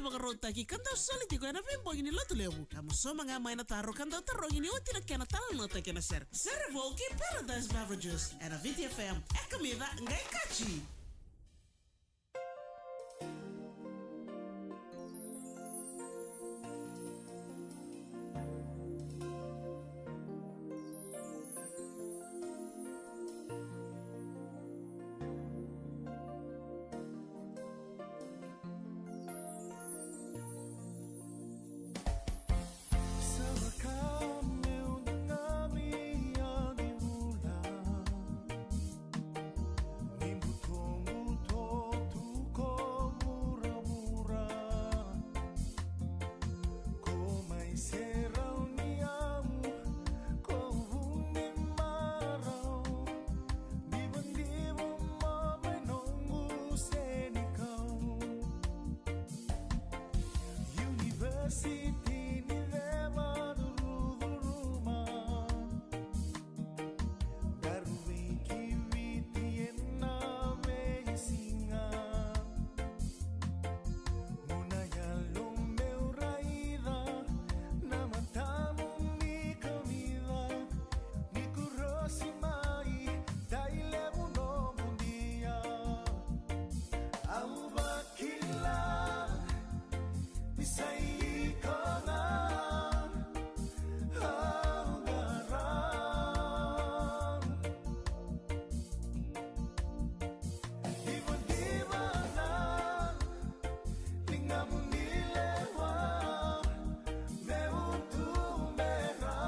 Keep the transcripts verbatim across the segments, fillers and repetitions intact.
vakarautaki ka dau soli tiko ena veibogi ni Lotulevu. Ka mo sauma ga mai na taro ka dau tarogi ni oti na kena talanoataki ena sere. Sere vou kei Paradise Beverages ena Viti F M. E kamica qai kaci. University ni ceva curucuruma. Daru veikiviti ena veisiga. Mo na yalo meu raica na matamu ni kamica. Ni kurosi mai, dai levu nomu dia. Au vakila ni sa i koya au qara. Divadiva na ligamu ni lewa meu tubera.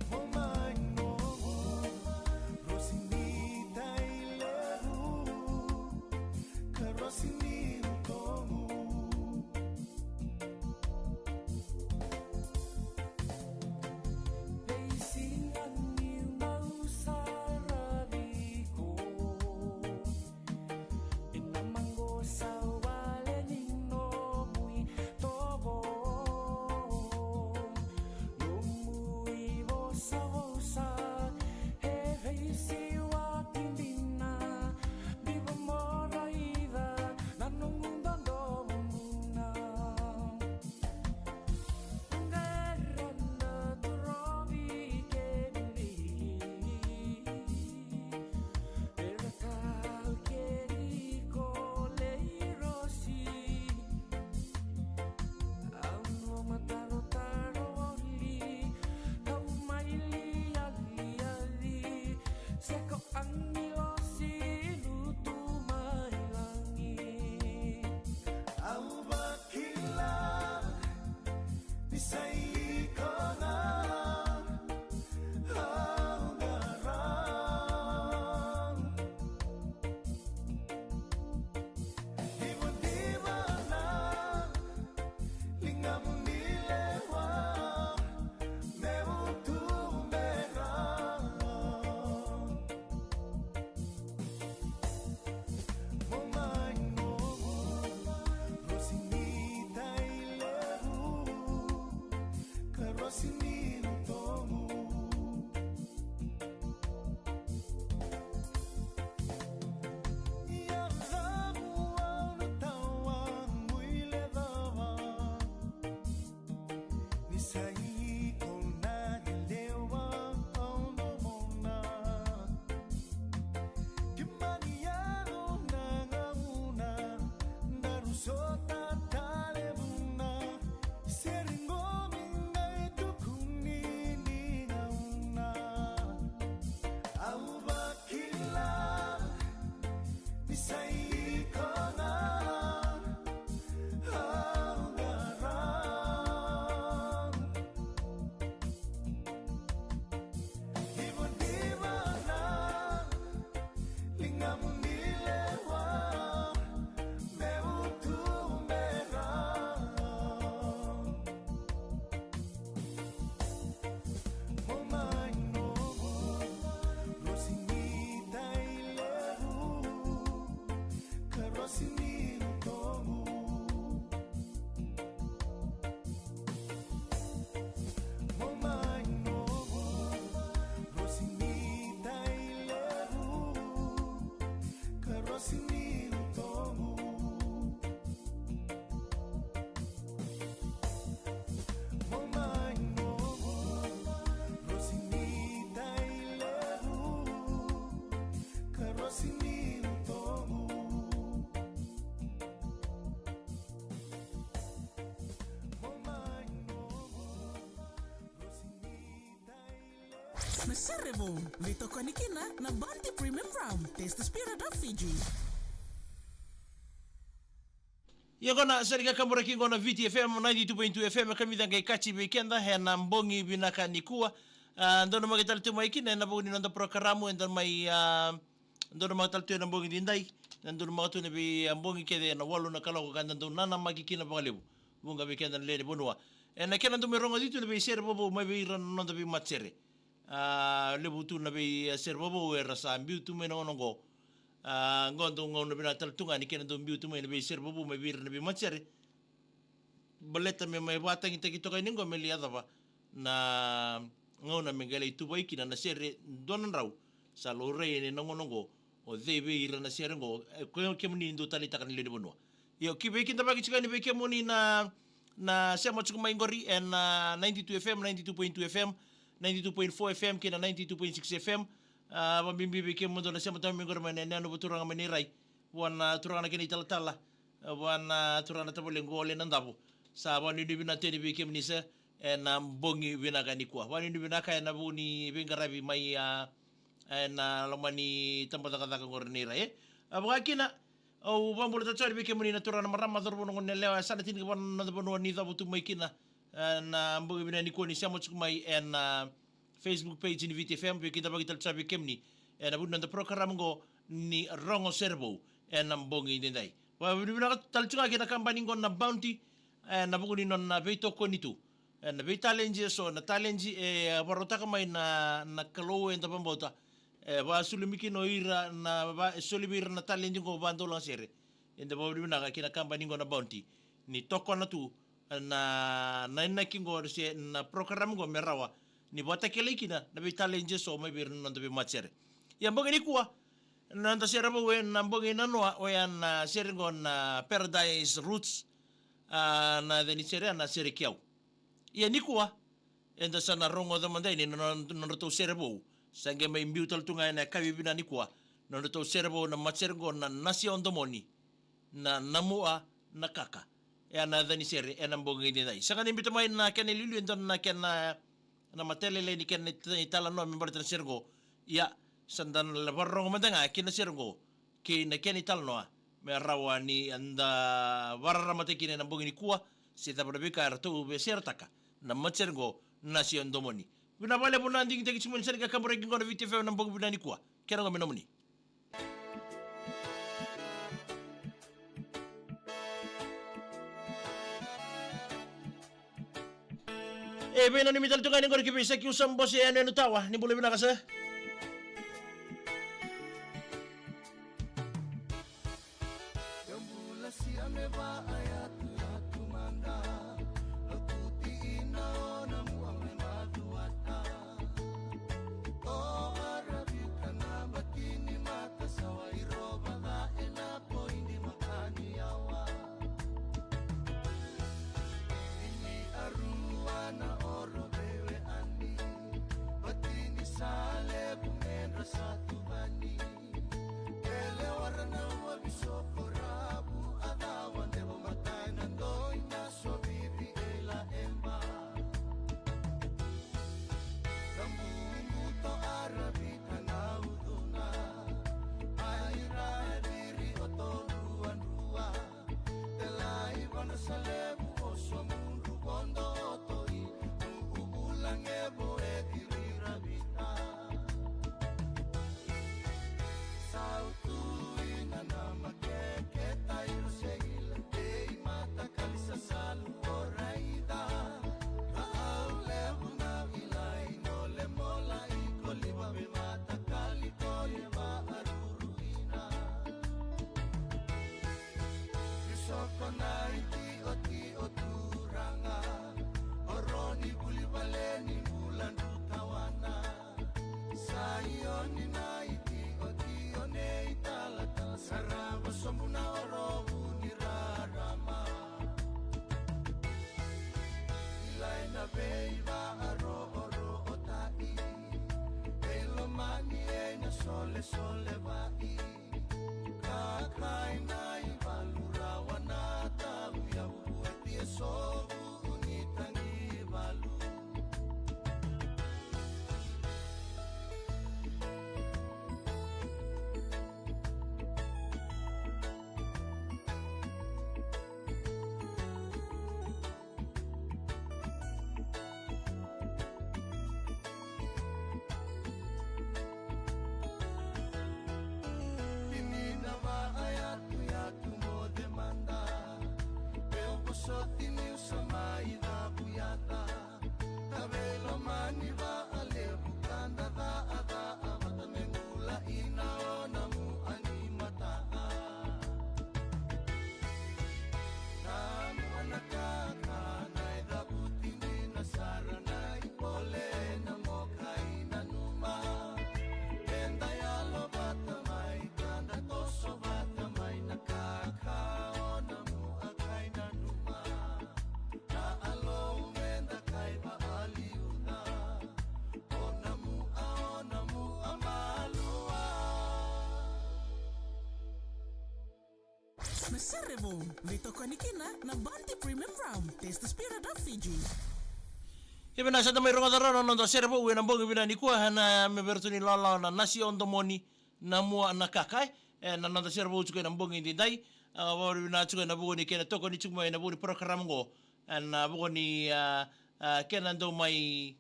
Mo mai noqu rosi ni tai levu, ka rosi ni utoqu. Veisiga niu dau sara vei iko. Ena maqosa wale ni nomu itovo. Nomu ivosavosa e veisiwati dina. Diva mo raica na noqu dodonu na. Agilosi lutu mai lagi. Au vakila ni sa i koya au qara. Divadiva na ligamu ni lewa meu tubera. Mo mai noqu rosi ni tai levu, ka rosi ni utoqu. Ia cava au na tawa guilecava. Ni sa i koya na lewa au domona. Keimami yaco na gauna, daru sota tale vuna. Sere qo me qai tukuni ni gauna. Au vakila ni sa i koya au qara. Divadiva na ligamu ni lewa meu tubera. Mo mai noqu rosi ni tai levu, ka rosi ni utoqu. Mo mai noqu rosi ni tai levu, Na sere vou, veitokoni kina na Bounty Premium Rum. Taste the spirit of Fiji. Ia qo na sere ka kaburaki qo na Viti F M ninety-two point two F M, e kamica qai kaci vei keda ena bogi vinaka nikua. A, donu maki tale tu mai kina ena vuku ni noda porokaramu, eda mai, a, donu maki tale tu ena bogi nidai, na donu maki tu na vei, a, bogi kece ena walu na kaloko ka da dau nanamaki kina vakalevu. Vuqa vei keda na lewe ni vanua ena kena dau mai rogoci tu na vei sere vovou mai vei ira na noda vei matasere. A, levu tu na vei, a, sere vovou era sa biu tu mai na gauna oqo. A, qo dau gauna vinaka tale tu ga ni kena dau biu tu mai na vei sere vovou mai vei ira na vei matasere. Baleta me mai vakatagitaki toka yani qo me lai yacova na gauna me qai lai tuvai kina na sere dua na drau. Sa laurai yani na gauna oqo o cei vei ira na sere oqo, e, ko kemuni dau taleitaka na lewe ni vanua. Io, ki vei kidavaki tiko yani vei kemuni na, na sema tiko mai qori ena ninety-two F M, ninety-two point two F M, ninety-two point four F M kei na ninety-two point six F M. A, vakabibi vei kemudou na sema tiko mai qori mai na yanuyanu vaturaga mai Nairai, vua na turaga na kena italatala, vua na turaga na tavale qo o Lenadavo. Sa vakanuinui vinaka tu yani vei kemuni sere ena bogi vinaka nikua. Vakanuinui vinaka ena vuku ni veiqaravi mai, a, ena loma ni tabacakacaka qori Nairai, e. A, vaka kina, au vakabula tale tu yani vei kemuni na turaga na marama, cauravou, na gone yalewa, yasana, tinikava na noda vanua ni cavutu mai kina, e, na bogi vinaka nikua ni sema tiko mai ena Facebook page ni Viti F M, vei kidavaki tale tu yani vei kemuni ena vuku ni noda porokaramu oqo ni Rogo Sere Vou ena bogi nidai. Vakavinavinaka tale tu ga kina kabani oqo na Bounty, ena vuku ni nona veitokoni tu ena veitalenji eso, na talenji e vakarautaka mai na, na Kalou eda vakabauta. E vakasulumi kina o ira na va, e soli vei ira na talenji oqo vakadaulagasere. Eda vakavinavinaka kina kabani oqo na Bounty ni tokona tu na, na inaki oqo se na porokaramu oqo me rawa ni vakatakilai kina na veitalenji eso mai vei ira na noda veimatasere. Ia bogi nikua, na noda sere vou ena bogi nanoa, oya na sere oqo na Paradise Roots, a, na yaca ni sere ya na Sere Kei Au. Ia nikua, eda sa na rogoca mada yani na, na, nodratou sere vou. Sa qai mai biu tale tu ga ena yakavi vinaka nikua na nodratou sere vou na matasere oqo na Nasi o Domoni, na Namua na Kaka. E a na yaca ni sere ena bogi nidai. Sega ni biuta mai na kena iliuliu e dua na kena, na matailalai ni kena ita, italanoa me baleta na sere oqo. Ia, sa da na vakarorogo mada ga kina sere oqo kei na kena italanoa me rawa ni da vakararamataki kina ena bogi nikua, se cava na veika eratou veiseretaka na matasere oqo na Nasi o Domoni. Vinaka vakalevu na digitaki tiko mai ni sere ka kaburaki oqo na Viti F M ena bogi vinaka nikua. Kena oqo me nomuni. E veinanumi tale tu ga yani qori ki vei Saki Usa Bose, Yanuyanu Tawa, ni bula vinaka sir. Sa wai rova ca ena poidi makani yawa. Ini arua na oro veiwe ani. Batini sa levu medra sa tuvani. Ele wara na wavi soko ravu. A cawa devo matai na doi na sovivi e la emba. Kabubu to aravi kana uduna. Aira e viri o to ruandrua. Te lai vana sa levu o so mudru vodo o toi. Nuku bula ngevo e viri ravita. Sau tuina na makeke tairo se ila. Ei mata kali sa salu o raica. Ka au levu na ilai no le mola i koliva me mata kali koliva aruruina. Soko na iti o ti o turaga. O roni buli valeni bula dutawana. Saioni na iti o ti o nei talatala. Sara Na sere vou, veitokoni kina na Bounty Premium Rum. Taste the spirit of Fiji. Ia vinaka, sa da mai rogoca rawa na noda sere vou ena bogi vinaka nikua, na me vei iratou ni lawalawa na nasi o domoni, na mua na kaka, e. E, na noda sere vou tiko ena bogi edaidai, a, vakavinavinaka tiko ena vuku ni kena tokoni tiko mai ena vuku ni porokaramu oqo, ena vuku ni, a, a, kena dau mai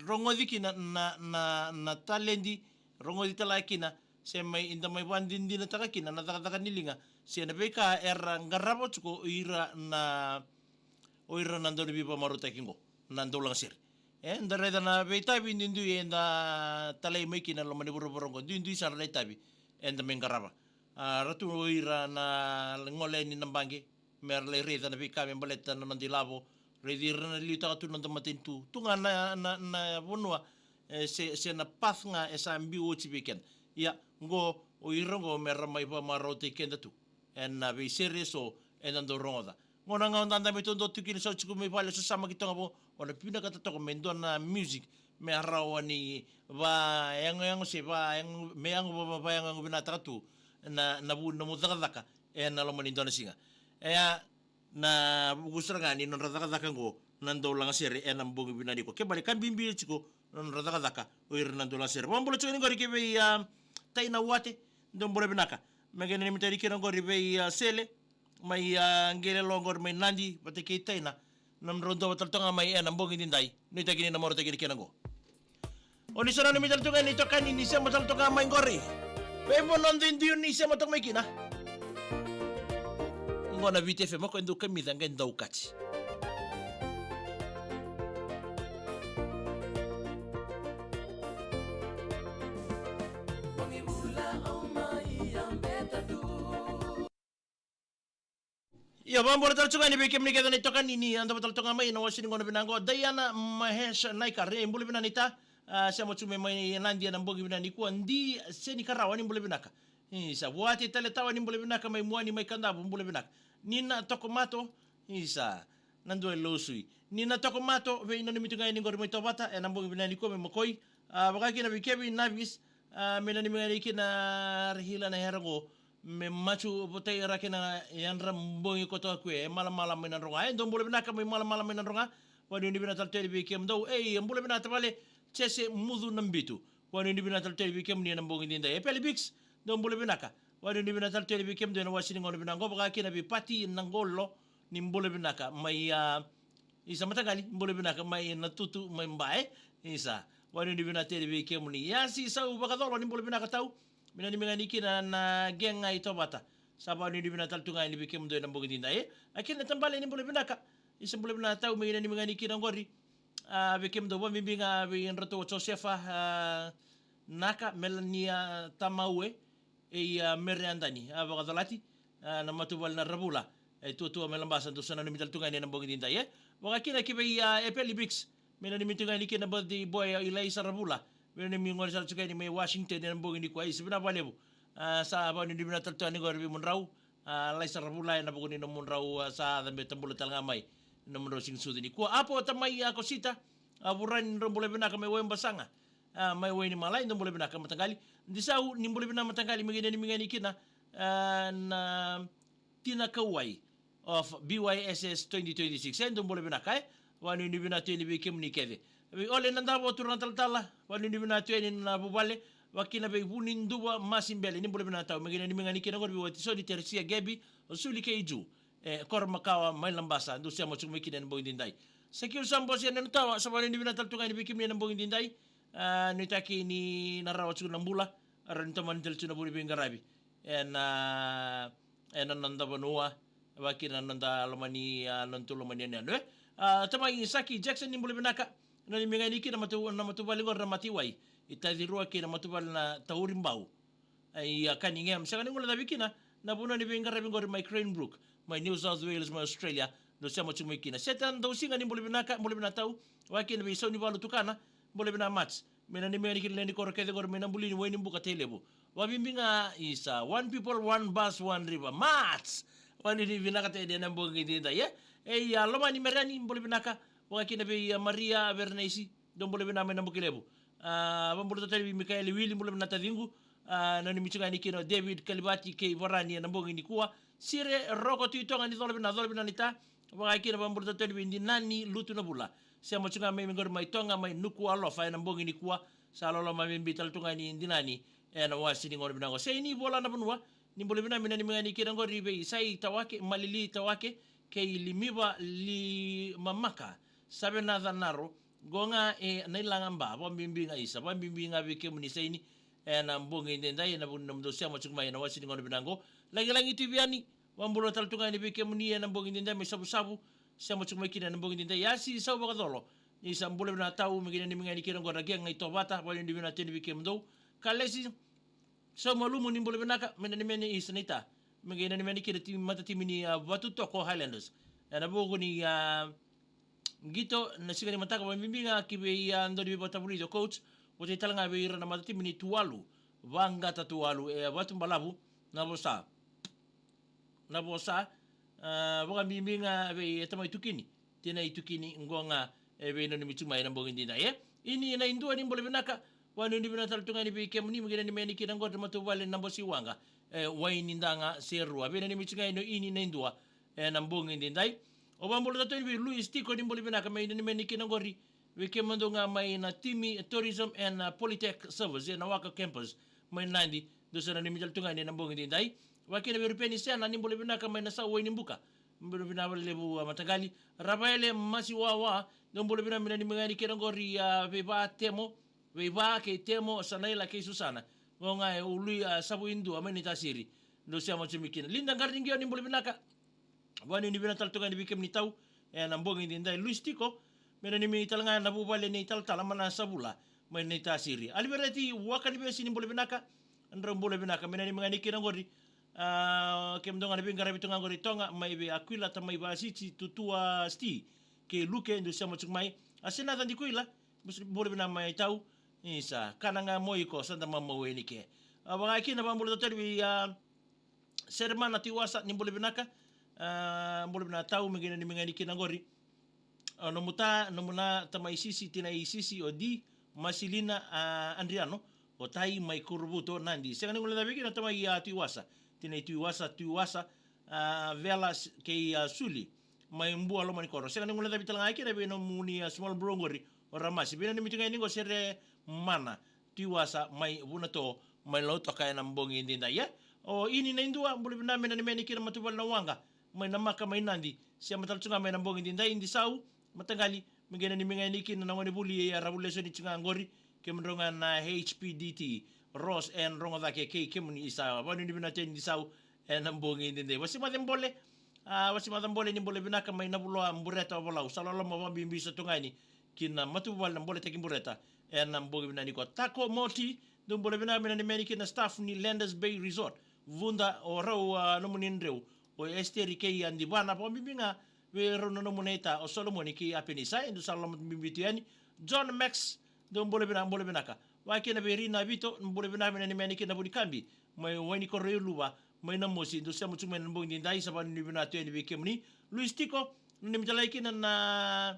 rogoci kina na, na, na taledi, rogoci tale ga kina, se mai, eda mai vakadinadinataka kina na cakacaka ni liga, se na veika era qarava tiko o ira na, o ira na dauniveivakamaorotaki oqo, na daulagasere. E, da raica na veitavi duidui eda talai mai kina loma ni vuravura oqo, duidui sara na itavi eda mai qarava. A, ra tu o ira na gole yani na baqe, me ra lai raica na veika me baleta na noda ilavo, raici ira na liutaka tu na noda matanitu, tu ga na, na, na vanua, e, se, se na path ga e sa biu oti vei keda. Ia, oqo, o ira oqo me ra mai vakamarautaki keda tu ena veisere eso eda dau rogoca. Gauna ga o dadabe tu, dau tu kina, sa o tiko mai vale, sa samaki toka vou, o na vinakata toka me dua na music me rawa ni vayagoyago se vayago, me yago va, va, vayagoyago vinakataka tu na, na vu ni nomu cakacaka ena loma ni dua na siga. E a na vuku sara ga ni nodra cakacaka oqo na daulagasere ena bogi vinaka nikua. Kena ibalebale ka bibi tiko na nodra cakacaka o ira na daulagasere. Vakabula tiko yani qori ki vei, a, Taina Wate, dou bula vinaka. Me qai nanumi tale kina qori vei, a, Sele mai, a, Qelelo qori mai Nadi, vata kei Taina. Na nodrau dua vata tale toka ga mai ena bogi edaidai. Nuitaki ni na marautaki kina qo. O ni sa nanumi tale tu ga ni itokani ni sema tale toka mai qori. Veivanua duidui ni sema toka mai kina. Qo na Viti F M, o koya e dau kamica qai dau kati. Io, vakabula tale tu ga yani vei kemuni kece na itokani ni a dau vata tale toka mai ena wase ni gauna vinaka qo, Diana Mahesh Naikar, e, bula vinaka naita. A, sema tu mai mai Nadi ena bogi vinaka nikua. Di Seni Karawa, ni bula vinaka. Isa, Vuate Taletawa, ni bula vinaka mai Muani mai Kadavu, bula vinaka. Nina Tokomato, isa, na dua e Losui. Nina Tokomato, veinanumi tu ga yani qori mai Tovata ena bogi vinaka nikua mai Makoi. A, vaka kina vei Kevin Navis, a, me nanumi ga yani kina Rahila na yara qo. Me masu votai ira kina yadra bogi koto a kue, e Malamala mai Nadroga. E, dou bula vinaka mai Malamala mai Nadroga. Vakanuinui vinaka tale tu yani vei kemudou. Ei, bula vinaka tavale Jese Mucu Nabitu. Vakanuinui vinaka tale tu yani vei kemuni ena bogi edaidai. E Pele Bix, dou bula vinaka. Vakanuinui vinaka tale tu yani vei kemudou ena wase ni gauna vinaka qo, vaka kina vei Pati Naqolo, ni bula vinaka. Mai, a, isa Mataqali, bula vinaka mai Natutu mai Bae. Isa, vakanuinui vinaka tu yani vei kemuni. Ia, si Sau Vakacolo, ni bula vinaka tau. Me nanumi ga yani kina na qeqa i Tovata. Sa vakanuinui vinaka tale tu ga yani vei kemudou ena bogi edaidai. A, kina Tabale, ni bula vinaka. Isa, bula vinaka tau, me nanumi ga yani kina qori. A, vei kemudou vakabibi ga vei dratou o Josefa, a, Naka, Melania Tamaue, e, a, Mere Adani, a, Vakacolati, a, na matavuvale na Ravula, e, Tuatua mai Labasa, dou sa nanumi tale tu ga yani ena bogi edaidai, e. Vaka kina ki vei, a, Epeli Bix, me nanumi tu ga yani kina birthday boy, a, Ilaisa Ravula, me nanumi gone sara tu ga yani mai Washington ena bogi nikua, isa, vinaka vakalevu. A, sa vakanuinui vinaka tale tu yani qori vei mudrau, a, Laisa Ravula, ena vuku ni nomudrau, a, sa cabe tabula tale ga mai na nomudrau siga ni sucu nikua. Apo Tamai, a, Kosita, a, Vurani, drau bula vinaka mai Waibasaga, a, mai Wainimala, e, dou bula vinaka Mataqali. Disau, ni bula vinaka Mataqali, me qai nanumi ga yani kina, a, na Tina Kauai of B Y S S twenty twenty-six. E, dou bula vinaka, e. Vakanuinui vinaka tu yani vei kemuni kece. Vei Ole Nadavo, turaga talatala, vakanuinui vinaka tu yani na vuvale, vaka kina vei Vuniduva Masibele, ni bula vinaka tau, me qai nanumi ga yani kina qori vei Watisoni, Teresia, Gebi, o Suli kei Ju, e, Koro Makawa mai Labasa, dou sema tiko mai kina ena bogi edaidai. Sakiu Sabo, Sia Nenutawa, sa vakanuinui vinaka tale tu ga yani vei kemuni ena bogi edaidai. A, nuitaki ni na rawa tiko na bula, rawa ni tomani tale tiko na vu ni veiqaravi ena, ena noda vanua, vaka kina na noda lomani, a, nodatou lomani yanuyanu, e. A, Tamai Saki Jackson, ni bula vinaka. Nanumi ga yani kina matu, na matavuvale qori na Matiwai, i Tacirua kei na matavuvale na Tauribau. Ia, Cunningham, sega ni guilecavi kina na vanua ni veiqaravi qori mai Cranbrook, mai New South Wales, mai Australia, dou sema tiko mai kina. Seta Dausiga, ni bula vinaka, bula vinaka tau, vaka kina vei Saunivalu Tukana, bula vinaka Mats. Me nanumi ga yani kina na lewe ni koro kece qori mai Nabulini, Wainibuka, Tailevu. Vakabibi ga, isa, one people, one bus, one river. Mats! Vakanuinui vinaka tu yani ena bogi edaidai, e. E, ia, Lomani Mereni, bula vinaka, vaka kina vei, a, Maria Verenaisi, dou bula vinaka mai Nabukilevu. A, vakabula tale vei Mikaele Wili, bula vinaka taciqu. A, nanumi tu ga yani kina o David Kalivati kei Varani ena bogi nikua. Sire Roko Tui Toga ni cola vina, cola vina ni ta. Vaka kina vabula totoni vei Dinani Lutu na Vula. Sema tu ga mai, mai qori mai Toga, mai Nukualofa ena bogi nikua. Sa loloma bibi tale tu ga yani Dinani ena wasi ni gauna vinaka qo. Seini Vola na Vanua, ni bula vina, me nanumi ga yani kina qori vei Sai Tawake, Malili Tawake, kei Limiva Limamaka. Sa vena ca naro, qo ga e na ilaga ba, vakabibi ga isa, vakabibi ga vei kemuni Seini, ena bogi edaidai, ena vuku ni nomudou sema tiko mai ena wasi ni gauna vinaka qo. Lagilagi Tui Viani, vabula tale tu ga yani vei kemuni ena bogi edaidai mai Savusavu, sema tiko mai kina ena bogi edaidai. Yasi Sauvakacolo, ni sa bula vina tau, me qai nanumi ga yani kina qo na kega i Tovata, vakanuinui vinaka tu yani vei kemudou. Kalesi Saumalumu, ni bula vinaka, me nanumi yani isa na ita. Me qai nanumi yani kina ti, matatimi ni, a, Vatutoko Highlanders. Ena vuku ni, a, qito na siga ni mataka, vakabibi ga ki vei, a, dau ni veivakatavulici o coach, vata tale ga vei ira na matatimi ni Tuvalu, Vaqata Tuvalu, e Vatubalavu, na vosa. Na vosa, a, vakabibi ga vei e tamai Tukini, tina i Tukini, qo ga e vei nanumi tu mai ena bogi edaidai, e. Ini na i dua, ni bula vinaka, vakanuinui vinaka tale tu ga yani vei kemuni, me qai nanumi yani kina qo na matavuvale na Bosiwaqa, e, Wainidaga Serua. Vei nanumi tu ga yani o Ini na i dua ena bogi edaidai. O vabula totoni vei Luis Tiko, ni bula vinaka, me nanumi yani kina qori vei kemudou ga mai na timi Tourism and, a, Polytech Service ena Waka Campus mai Nadi, dou sa nanumi tale tu ga yani ena bogi edaidai. Vaka kina vei Rupeni Sena, ni bula vinaka, mai na Sau Wainibuka. Bula vinaka vakalevu, a, mataqali. Ravaele Masiwawa, dou bula vinaka, me nanumi ga yani kina qori, a, vei Va Temo, vei Va kei Temo, Sanaila kei Susana. Qo ga e Ului, a, Savu i dua mai Naitasiri. Dou sema tu mai kina. Lida Qariniqio, ni bula vinaka, vakanuinui vinaka tale tu ga yani vei kemuni tau ena bogi edaidai. Luis Tiko, me nanumi tale ga na vuvale ni talatala mai na Savula mai Naitasiri. Alivereti Wakanivesi, ni bula vinaka, drau bula vinaka, me nanumi ga yani kina qori, a, kemudou ga na veiqaravi tu ga qori Toga, mai vei Akuila, tamai Vasiti, Tutua Sti kei Luke, dou sema tu mai. A, Sena Cadi Kuila, bula vinaka mai tau. Isa, kana ga mo iko, sa da mamau yani ke. A, vaka kina vabula totoni vei, a, Seremana Tiwasa, ni bula vinaka. A, bula vinaka tau, me qai nanumi ga yani kina qori. A, nomu ta, nomu na tamai Sisi, tina i Sisi, o Di, Masilina, a, Adriano, o Tai mai Kuruvuto, Nadi. Sega ni guilecavi kina tamai, a, Tiwasa, tina i Tiwasa, Tiwasa, a, Vela, s-, kei, a, Suli mai Bua, Lomanikoro. Sega ni guilecavi tale ga kina vei nomuni, a, small bro qori, o Ramasi. Vei nanumi tu ga yani qo Seremana Tiwasa mai Vunato, mai Lautoka ena bogi edaidai, e. O Ini na i dua, bula vinaka, me nanumi yani kina matavuvale na Waqa mai Namaka mai Nadi. Sema tale tu ga mai ena bogi edaidai. Disau, mataqali, me qai nanumi ga yani kina na gonevuli e Ravulesoni tu ga qori, kemudrau ga na H P D T, Ross and Rogocake kei kemuni isa, vakanuinui vinaka tu yani Disau ena bogi edaidai. Vasimace Bole, a, Vasimace Bole, ni bula vinaka, mai Navuloa, Bureta, Ovalau. Sa loloma vakabibi sa tu ga yani ki na matavuvale na Boletaki Bureta ena bogi vinaka nikua. Tako Moti, dou bula vinaka, me nanumi yani kina staff ni Landers Bay Resort. Vuda, o rau, a, nomuni dreu, o Esteri kei Adivana, vakabibi ga vei rau na nomuni ita, o Solomoni kei Apenisa, e, dou sa loloma bibi tu yani. John Max, dou bula vinaka, bula vinaka. Vaka kina vei Rina Vito, bula vinaka, me nanumi yani kina Vunikabi mai Wainikoroi Luva mai Namosi, dou sema tu mai ena bogi edaidai, sa vakanuinui vinaka tu yani vei kemuni. Luis Tiko, nanumi tale ga kina na,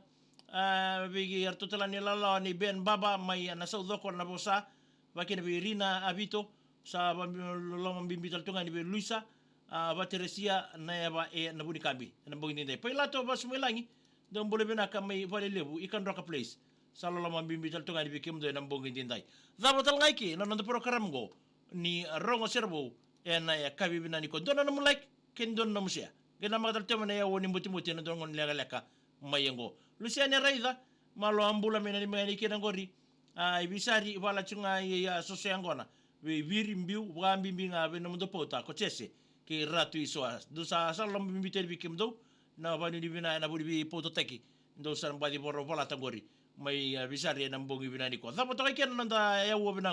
a, vei iratou tale ga na ilawalawa nei Ben Baba mai na Saucoko na vosa. Vaka kina vei Rina, a, Vito, sa vakaloloma bibi tale tu ga yani vei Luisa, a, Vateresia, na Eva, e, na Vunikabi ena bogi edaidai. Pailato Vasumailagi, dou bula vinaka mai Valelevu, Ikadroka Place. Sa loloma bibi tale tu ga yani vei kemudou ena bogi edaidai. Cava tale ga i ke na noda porokaramu qo ni Rogo Sere Vou ena yakavi vinaka nikua. Dua na nomu like kei dua na nomu share. Qai namaka tale tu mai na yaua ni Butibutibuti ena dua na gauna lekaleka mai oqo. Lusiane Raica, malo a bula, me nanumi ga yani kina qori. A, i Visari, vala tu ga i, a, Soso Yaqona, vei Viri, Biu, vakabibi ga vei nomudou pauta ko Jese kei Ratu Isoa. Dou sa, sa loloma bibi tu yani vei kemudou, na vakanuinui vinaka ena vuku ni veipautataki dou sa baci vorovolata qori mai, a, Visari ena bogi vinaka nikua. Cava toka i ke na noda yaua vinaka